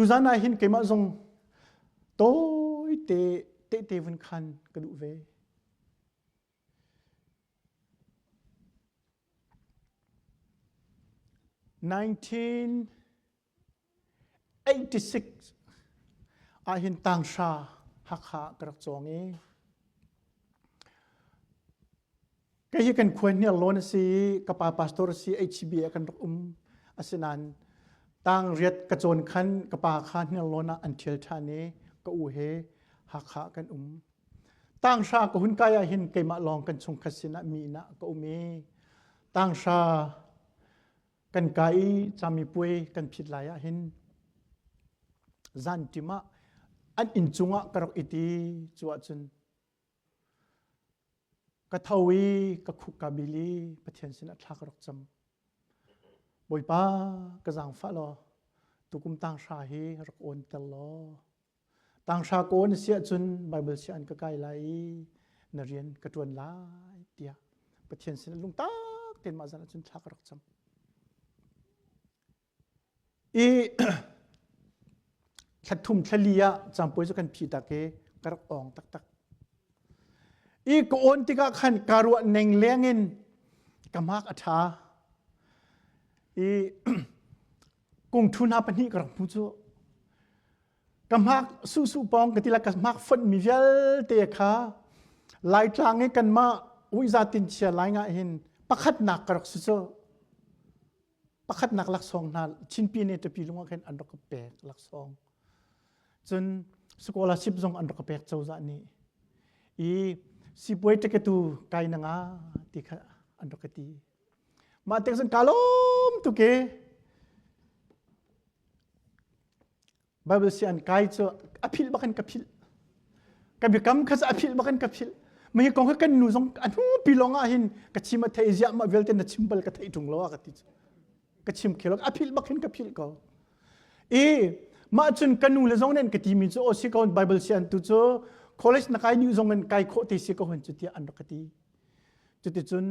Tuzan ah hin keimah zong tawite tehte vun khan ka duh ve. 1986 ah hin tanghra Hakha ka rak cawng i Kei hi kan khua hniarlawn a si i ka pa pastor a si HCB ah kan rak um. Asinain tang riat ka cawn khan ka pa kha hniarlawn ah an ṭhial ṭhan i ka u he Hakha ah kan um. Tanghra ka hun kai ah hin keimah lawng kan chungkhat sinah mi inn ah ka um i tanghra kan kai i camipuai kan phit lai ah hin zanṭim ah an inn cungah ka rak it i cu ahcun Ka tho i ka khuk ka bil i Pathian sinah thla ka rak cam. Bawipa ka zaangfah law tukum tanghra hi rak awn ter law tanghra ka awn a si ahcun Bible sianginn ka kai lai i na rian ka ṭuan lai tiah Pathian sinah lungtak tein mah zan ahcun thla ka rak cam. I thlathum thlali ah campuai cu kan phi tak i ka rak awng taktak. I ka awn tikah khan ka ruah neng leng in ka mak a ṭha. I kungṭhu hna pahnih ka rak hmu cu. Ka hmak suhsuh pawng ka ti la ka hmak fonh mi vialte kha Laitlang i kanmah uiza tinchia lai ngah hin pakhatnak ka rak si cu. Pakhatnak laksawng hna Chinpi ne Tapi lung ah khin an rak ka pek laksawng. Cun scholarship zong an rak ka pek cozah nih. I sipuai ṭeketu kai na nga ti kha an rak ka ti. Mah tik cun ka lawm tuk e. Bible si an kai cu a philh bak in ka philh. Ka biakam kha a philh bak in ka philh. Mah kong kha kan nu zong a hnu pi lawng ah hin ka chim a thei ziah mah vialte na chim bal ka theih ṭung lo a ka ti cu. Ka chim khel a philh bak hin ka philh ko. I mah cun ka nu le zong nih an ka ti mi cu aw si ko Bible si an tu cu college na kai dih zong in kai khawh te si ko hen cu tiah an rak ka ti. Cuticun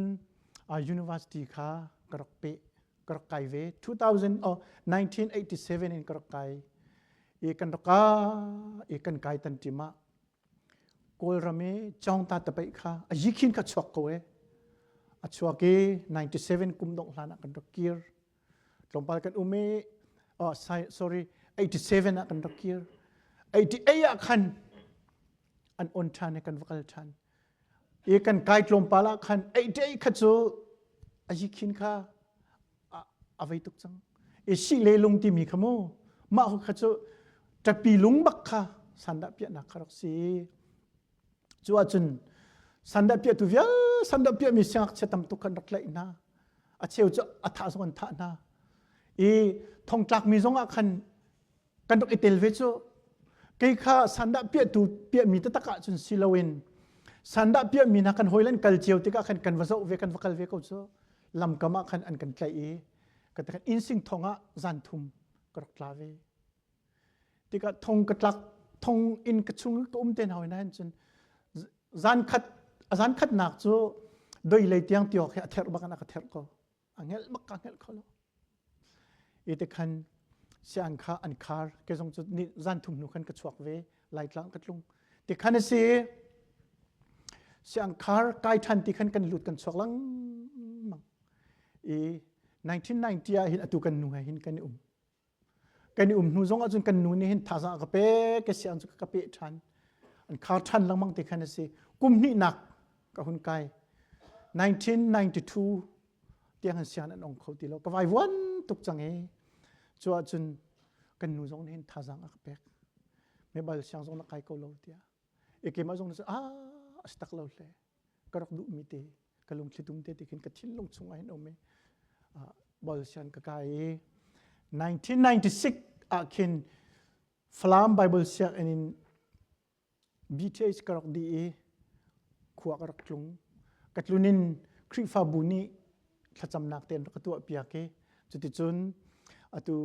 university kha ka rak peh. Ka rak kai ve 2000 oh, 1987 in ka rak kai i kan rak i kan kai tan ṭim ah Kawlram i Chawngta tapaih kha a yikhin kha chuak ko e a chuak i 97 kum dongh hlan ah kan rak kir tlawmpal kan um i oh sorry 87 ah kan rak kir 88 ah khan an on ṭhan i kan va kal ṭhan i kan kai tlawmpal ah khan 88 kha cu a yikhin kha a vei tuk cang i si le lung timi kha mu mah kha cu ṭapi lung bak kha sandah piahnak kha rak si cu ahcun sandah piahtu vial sandah piahmi siangngakchia tam tuk khan rak tlaih hna a cheu cu a thah zong an thah hna i thongtlakmi zong ah khan kan rak i tel ve cu kei kha sandah piahtu piahmi taktak ahcun si loin sandah piahmi hna kan hawi an kal cio tikah khan kan va zoh ve kan va kal ve ko cu lamkam ah khan an kan tlaih i ka khan innsing thong ah zan thum ka rak tla ve tikah thong ka tlak thong in ka chung ka um te hna hoi nain cun zan khat a zan khatnak cu doi lei tiang tiok he a therh bak in a ka therh ko a ngelh bak ka ngelh kho lo i te khan siang kha an khar ke zong cu ni zan thum hnu khan ka chuak ve laitlang ka tlung ti khan a si siang khar kai than ti khan kan lut kan chuak lengmang i 1990 ah hin atu kan nu he hin kan i um Kan i um hnu zong ahcun kan nu nih hin thazaang a ka pek, ka siang cu ka peh ṭhan. An khar ṭhan lengmang ti khan a si. Kum hnihnak ka hun kai. 1992 tiang an siang an ong kho ti lo. Ka vaivuan tuk cang i cu ahcun kan nu zong nih hin thazaang a ka pek. Mebal siang zong na kai ko lo tiah. E keimah zong nih ah a si tak lo hle. Ka rak duhmi te ka lungthli tum te ti khin ka thinlung chungah hin um i bol sian ka kai i 1996 ah khin Falam Bible sianginn in BTH ka rak dih i khua ka rak tlung ka tlun in Khrihfabu nih thlacamnak te an rak ka tuah piak i cuticun atu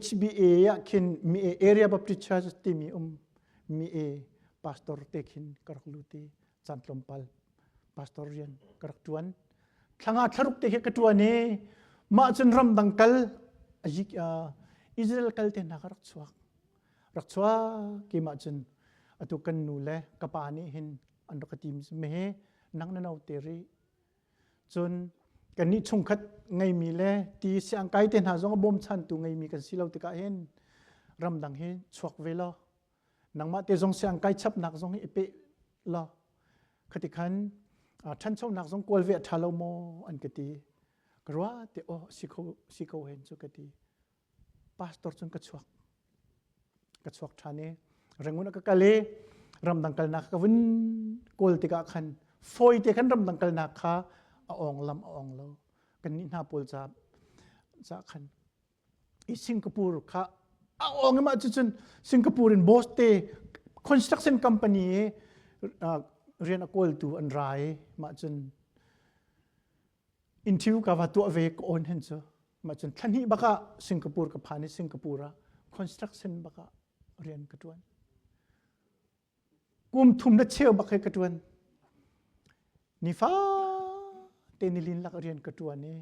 HBA ah khin mi Area Baptist Church timi um mi e pastor te khin ka rak lut i caan tlawmpal pastor rian ka rak ṭuan thlanga thlaruk te khi ka ṭuan i mah cun ramdang kal Israel kal te hna kha rak chuak. Rak chuak keimah cun atu kan nu le ka pa nih hin an rak ka tim me nang na no te ri cun kannih chungkhat ngeimi le ti siangkai te hna zong a bawmchantu ngeimi kan si lo tikah hin ramdang hi chuak ve law nangmah te zong siangkai chapnak zong hi i pe law khati khan ṭhanchonak zong kawl ve a ṭha lo maw an ka ti ka ruah te aw si kho si ko hen cu ka ti pastor cun ka chuak ka chuak ṭhan i Rangoon ah ka kal i ramdang kalnak ka vun kawl tikah khan fawi te khan ramdang kalnak kha a ong lam a ong lo kan nih hna pawl ca ca khan i Singapore kha a ong ma cu cun Singapore in boss te construction company i rian a kawltu an ra i mah cun interview ka va tuah ve ka on hen cu mah cun thla hnih bak ah Singapore ka phan i Singapore ah construction bak ah rian ka tuan kum thum na cheu bak he ka tuan nifa te nilin lak rian ka tuan i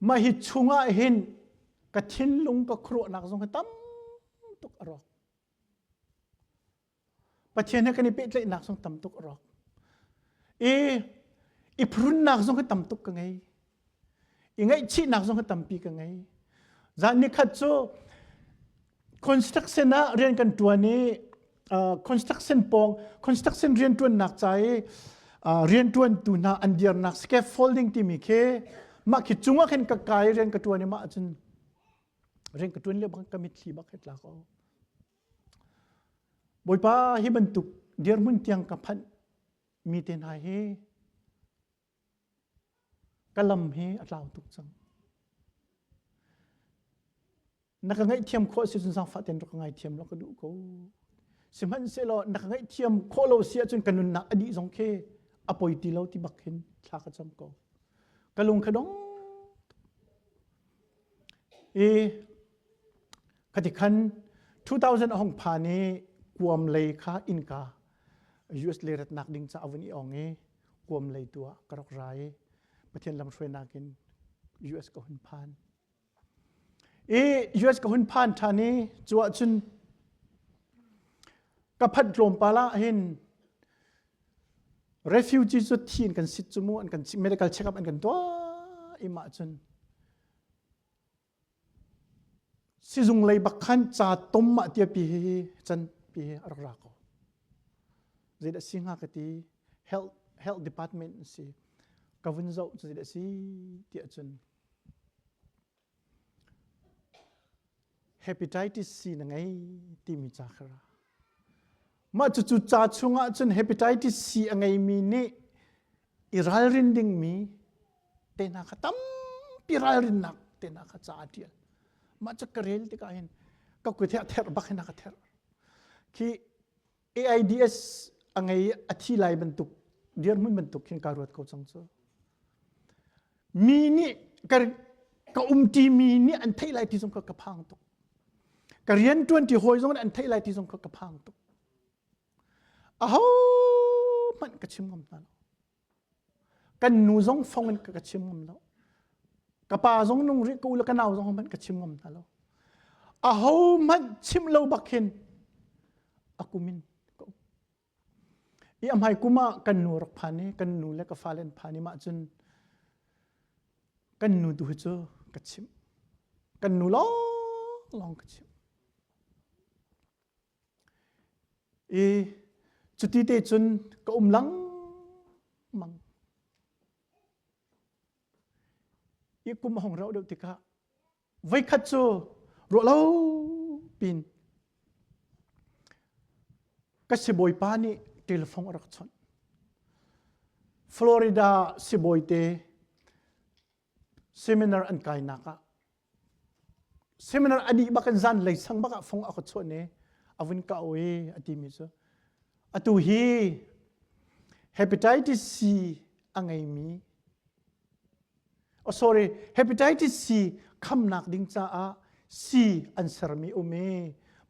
mah hi chungah hin ka thinlung ka khuaruahnak zong hi tam tuk a rawk Pathian he kan i pehtlaihnak zong tam tuk a rawk. I i phrunnak zong hi tam tuk ka ngei. I ngaihchihnak zong hi tampi ka ngei. Zan ni khat cu construction ah rian kan tuan i construction pawng construction rian tuannak ca i rian tuantu hna an dirnak scaffolding timi khi mah khi cungah khin ka kai rian ka tuan i mah cun rian ka tuan lio bang ka mitthli bak he tla ko. Bawipa hi bantuk dirhmun tiang ka phanh mi te hna hi ka lam hi a tlau tuk cang. Na ka ngaihthiam khawh si cun zaangfah tein rak ka ngaithiam law ka duh ko. Sihmanhsehlaw na ka ngaihthiam khawh lo si ahcun ka nunnak a dih zong khi a poi ti lo ti bak hin thla ka cam ko. Ka lung kha dong. I Khati khan 2000 a hung phan i kuam lei kha innka US lei ratnak ding ca a vun i ong i kuam lei tu ah ka rak ra i Pathian lamhruainak in US ka hun phan. I US ka hun phan ṭhan i cu ahcun ka phanh tlawmpal ah hin refugee cu thi in kan sit cu mu an kan medical check up an kan tuah i mah cun Sizung lei bak khan ca tom mah tia pi hi can pi hi a rak ra ko. Zeidah si hnga ka ti health health department si ka vun zoh cu zeidah si tiah cun hepatitis C na ngei timi ca kha ra. Mah cucu ca chungah cun hepatitis C a ngeimi nih i ralrin dingmi te hna kha tampi ralrinnak te hna kha ca a ṭial. Mah cu ka rel tikah hin ka kut hi a therh bak hin a ka therh. Khi AIDS a ngei a thi lai bantuk dirhmun bantuk khin ka ruat ko cang cu. Mi nih ka ka umṭi mi nih an theih lai ti zong kha ka phang tuk. Ka rian ṭuanṭi hawi zong nih an theih lai ti zong kha ka phang tuk. Aho hmanh ka chim ngam hna lo. Kan nu zong fong in ka chim ngam lo. Ka pa zong nung rih ko le ka nau zong hmanh ka chim ngam hna lo. Aho hmanh chim lo bak hin a kum in ka um. I a hmai kum ah kan nu rak phan i kan nu le ka fale an phan i mah cun kan nu tu hi cu ka chimh. Kan nu lawng lawng ka chimh. I cuti te cun ka um lengmang. I kum a hung rauh deuh tikah voikhat cu ruah lo pin ka sibawipa nih telephone a rak chawnh. Florida sibawi te seminar an kainak ah seminar a dih bak in zan lei sang bak ah fung a ka chuah ne a vun ka i a timi cu atu hi hepatitis C a ngeimi oh sorry hepatitis C khamnak ding caah C an sermi um i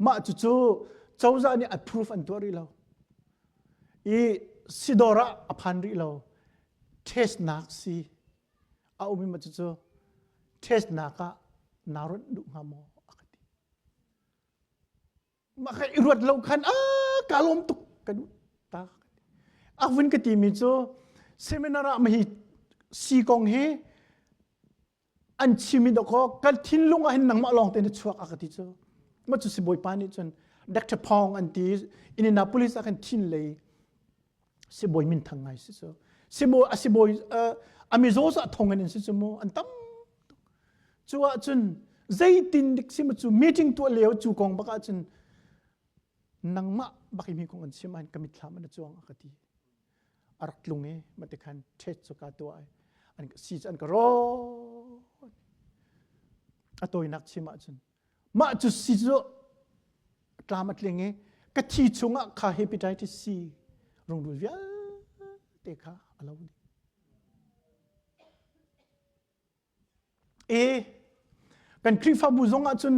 mah cucu cozah nih approve an tuah rih lo i sidawr ah a phan rih lo test nak si a um i mah cucu test nak ah. Naa ronh duh hnga maw? A ka ti. Mah kha i ruat lo khan a ka lawm tuk ka duh ta. A vun ka timi cu seminar ah mahi si kong hi an chim i dawkaw ka thinlung ah hin nangmah lawng te na chuak a ka ti cu. Ma cu sibawipa nih cun Dr. Phong an ti Indianapolis ah khan thin lei sibawi minthang ngai si cu. Sibawi a sibawi a mizaw cu a thong in an si cu mu an tam Cu ahcun zeitin dik sim cu meeting tuah lio cu kong bak ahcun nangmah bak hi mi kong an chim ahhin ka mitthlam an cuang a ka ti. A rak tlung i mate khan ṭhet cu ka tuah i an si cu an ka rawn. A tawinak chim ahcun mah cu si cu tlam a tling i ka thi chungah kha hepatitis C rungrul vialte kha a lo dih. E kan Khrihfabu zong ahcun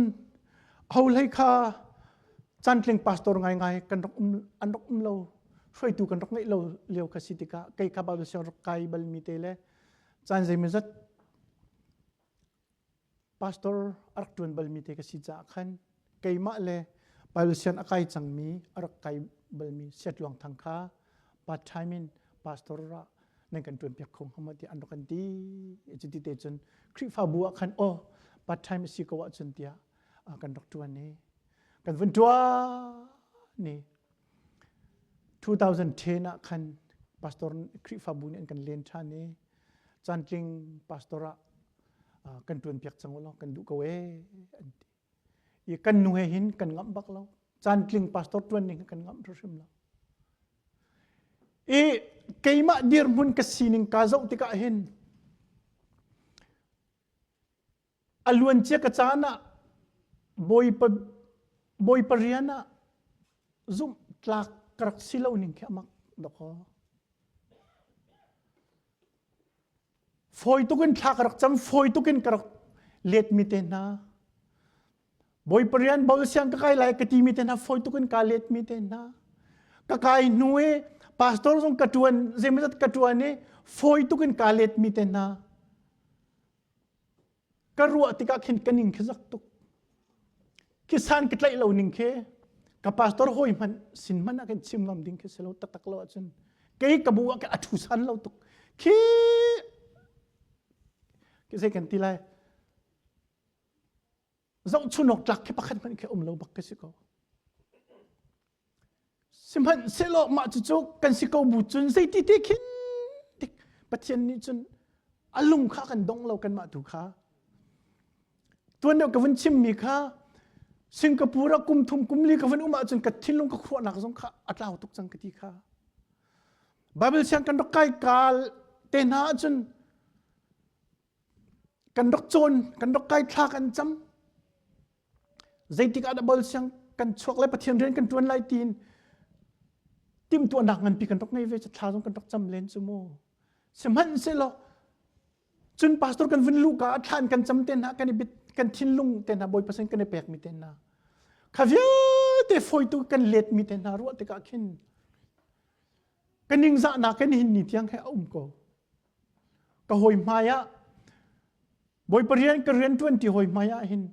ho hlei kha cantling pastor ngaingai kan rak um an rak um lo hruaitu kan rak ngeih lo lio kha si tikah kei kha Bible siang rak kai bal mi te le caan zeimawzat pastor a rak ṭuan bal mi te ka si caah khan keimah le Bible siang a kai cangmi a rak kai balmi Siatluang Thang kha part time in pastor ah nan kan ṭuan piak kho hnga maw tiah an rak kan ti. Cuti te cun Khrihfabu ah khan aw part time a si ko ahcun tiah kan rak ṭuan i kan vun ṭuan i 2010 ah khan pastor Khrihfabu nih an kan len ṭhan i cantling pastor ah kan ṭuan piak cang ulaw kan duh ko ee an ti. I kan nu he hin kan ngamh bak lo. Cantling pastor ṭuan ning kan ngamh hrimhrim lo. I keimah dirhmun ka sining ka zoh tikah hin a luancia ka caan ah bawipa bawipa rian ah zumh tlak ka rak si lo ning khi a mak dawkaw. Fawi tuk in thla ka rak cam, fawi tuk in ka rak let mi te hna. Bawipa rian bol siang ka kai lai ka ti mi te hna fawi tuk in ka let mi te hna. Ka kai hnu i pastor zong ka tuan, zeimawzat ka tuan i fawi tuk in ka let mi te hna. Ka ruah tikah khin ka ning khi zak tuk. Khi san ka tlaih lo ning khi ka pastor hawi hmanh sin hmanh ah khin chim ngam ding khi si lo taktak lo ahcun kei ka bu ah a thu san lo tuk. Khi khi zei kan ti lai zohchun awk tlak khi pakhat hmanh khi um lo bak ka si ko. Sihmanhsehlaw mah cucu kan si ko bu cun zeiti te khin tik Pathian nih cun a lung kha kan dong lo kanmah tu kha. Tuan deuh ka vun chimmi kha Singapore ah kum thum kum li ka vun um ahcun ka thinlung ka khuahnak zong kha a tlau tuk cang ka ti kha. Bible siang kan rak kai kaal te hna ahcun kan rak cawn kan rak kai thla kan cam Zeitik ah dah bol siang kan chuak lai Pathian rian kan ṭuan lai tiin timhtuahnak nganpi kan rak ngei ve thla zong kan rak cam len cu mu. Sihmanhsehlaw cun pastor kan vun luh ka thlan kan cam te hna kan i bit kan thinlung te hna Bawipa sin kan i pek mi te hna kha vialte fawitu kan let mi te hna ruah tikah khin ka ningzahnak kan hin ni tiang he a um ko. Ka hawi hmai ah Bawipa rian ka rian ṭuan ti hawi hmai ah hin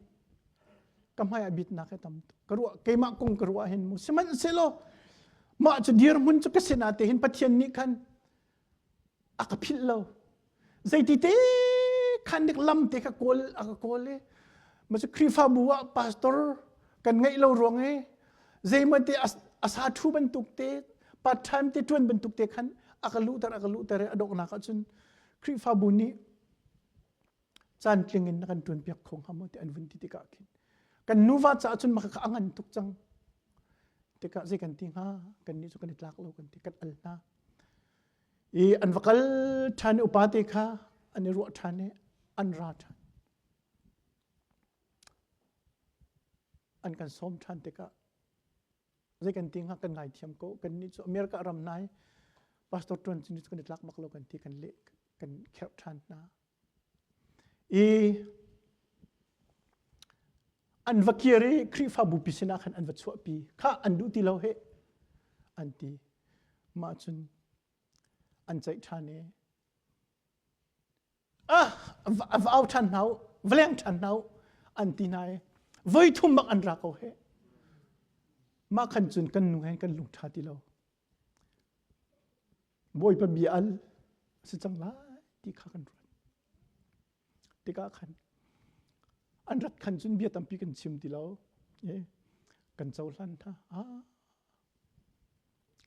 ka hmai ah bitnak he tam tuk. Ka ruah keimah kong ka ruah hin mu sihmanhsehlaw mah cu dirhmun cu ka sinah te hin Pathian nih khan a ka philh lo. Zeiti te khan dik lam te kha kawl a ka kawl i ma cu Khrihfabu ah pastor kan ngeih lo ruang i zeimaw te a sa thu bantuk te part time te ṭuan bantuk te khan a ka luhter a ka luhter i a donghnak ahcun Khrihfabu nih caan tling in na kan ṭuan piak kho hnga maw ti an vun ti tikah khin kan nuva caah cun maka kha a ngan tuk cang tikah zei kan ti hnga kan nih cu kan i tlak lo kan ti kan al hna i an va kal ṭhan i upa te kha an i ruah ṭhan i an ra ṭhan an kan sawm ṭhan tikah zei kan ti hnga kan ngaithiam ko kan nih cu America ram nai pastor tuan cu kan i tlak bak lo kan ti kan leh kan kherh ṭhan hna i an va kir i Khrihfabu pi sinah khan an va chuahpi kha an duh ti lo he an ti mah cun an ceih ṭhan i ah va au ṭhan hna u va leng ṭhan hna u. An ti hna i voi thum bak an ra ko he. Mah khan cun kan nu he kan lung ṭha ti lo. Bawipa bia al a si cang lai ti kha kan ruat. Tikah khan an rat khan cun bia tampi kan chim ti lo. Kan cohlan hna. Ah,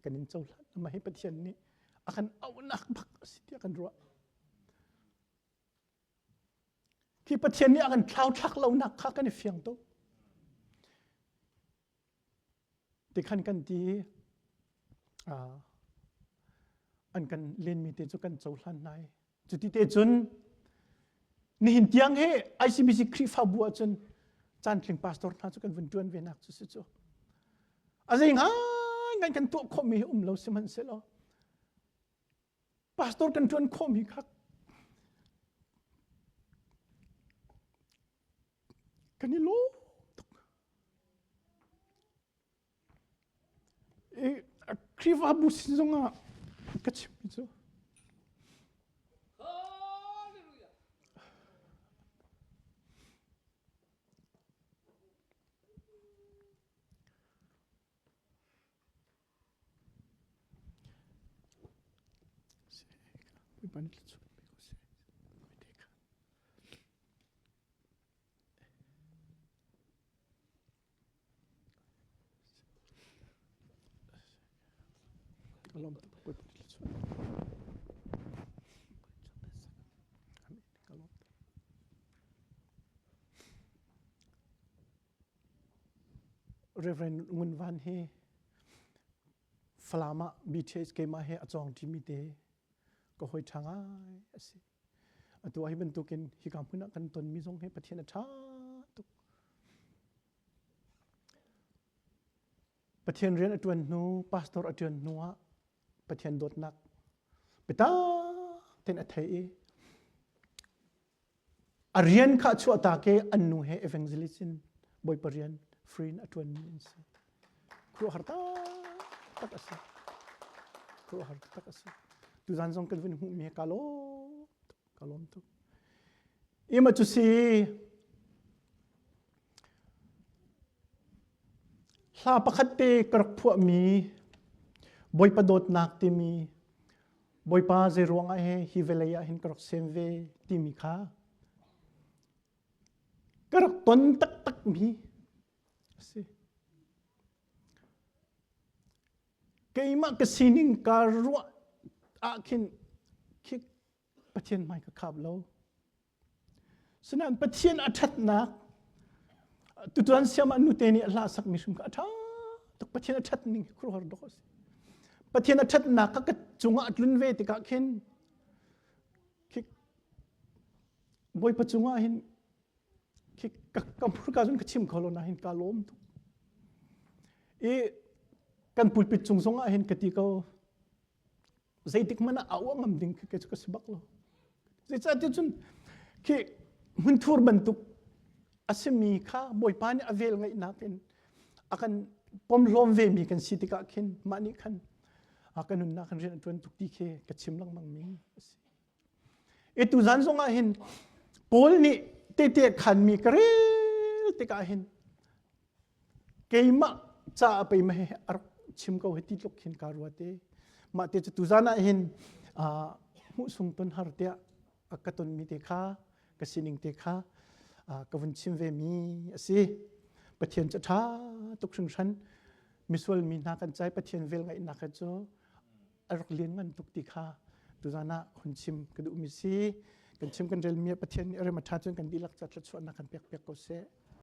kan in cohlan. Amah hi Pathian nih a kan auhnak bak a si tiah kan ruah. Khi Pathian nih a kan thlauthlak lonak kha kan i fiang tuk. Tikhan kan ti an kan lenmi te cu kan cohlan lai. Cuti te cun nihin tiang hi ICBC Khrihfabu ahcun cantling pastor hna cu kan vun ṭuan ve nak cu si cu. A zei ngai kan tuah khawhmi hi um lo sihmanhsehlaw pastor kan ṭuan khawhmi kha kan i lawm tuk. I Khrihfabu sin zongah ka chimmi cu Reverend Ngun Van hi Falam ah BTH keimah he a cawng ṭimi te ka hawi ṭha ngai a si. Atu ah hi bantukin hika hmun ah kan tonmi zong hi Pathian a ṭha tuk. Pathian rian a ṭuan hnu, pastor a ṭuan hnu ah Pathian dawtnak biatak tein a thei i A rian kha a chuahtak i an nu he evangelist in Bawipa rian free in a ṭuanmi an si. Khuaruahhar taktak a si. Khuaruahhar taktak a si. Tuzan zong kan vun hmuhmi he ka lawm tuk, ka lawm tuk. Ima cu si hla pakhat te ka rak phuahmi Bawipa dawtnak timi Bawipa zei ruangah he hi vawlei ah hin ka rak sem ve timi kha ka rak ton taktakmi a si. Keimah ka sining ka ruah ah khin khi Pathian hmai ka khap lo. Sinain Pathian a ṭhatnak tutuan siam ah nute nih a hla sakmi hrim kha a ṭha tuk. Pathian a ṭhat ning hi khuaruahhar dawh a si. Pathian a ṭhatnak kha ka cungah a tlun ve tikah khin khi Bawipa cungah hin khi ka ka hmurka cun ka chim kho lo nain ka lawm tuk. I kan pulpit cung zongah hin ka ti ko zeitik hmanh ah a uah ngam ding khi kei cu ka si bak lo zeicahtiah cun khi hmunthur bantuk a simi kha bawipa nih a vel ngeihnak in a kan pomhlawm ve mi kan si tikah khin mah nih khan a kan nunnak kan rian a ṭuan tuk ti khi ka chim lengmang mi a si i tuzan zong ah hin Paul nih tete khanmi ka rel tikah hin keimah ca pei ma he a rak chim ko he ti tluk khin ka ruat i mah te cu tuzan ah hin hmuh sung ton har tiah a ka ton mi te kha ka sining te kha ka vun chim ve mi a si Pathian cu ṭha tuk hringhran misual mi hna kan cai Pathian vel ngaihnak he cu a rak lian ngan tuk ti kha tuzan ah hun chim ka duh mi si kan chim kan rel mi Pathian nih a rem a ṭha cun kan dihlak ca thluachuahnak kan pek piak ko seh.